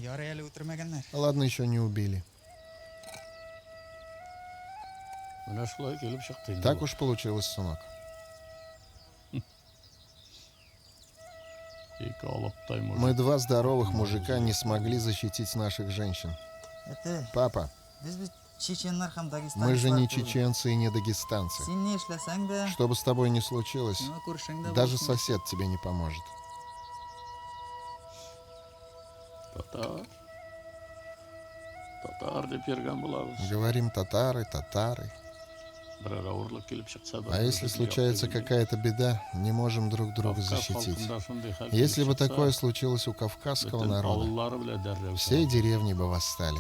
Ярый әле үтермәгәннәр. Ладно, еще не убили. Менә шулай килеп чыкты инде Так бу. уж получилось, сынок. Ике алыптай мужик. Мы два здоровых мужика не смогли защитить наших женщин. Әти, Папа, без бит чеченнар һәм мы же не дагестанецлар түгел. чеченцы и не дагестанцы. Син ни эшләсәң дә, Что бы с тобой ни случилось, сиңа күршең дә даже булсын. сосед тебе не поможет. Татар. Татар дип йөргән булабыз. Говорим татары, татары. Берәр авырлык килеп чыкса, А если случается какая-то беда, не можем друг друга защитить. Если бы такое случилось у кавказского народа, авыллары белән дәррәү все деревни бы восстали.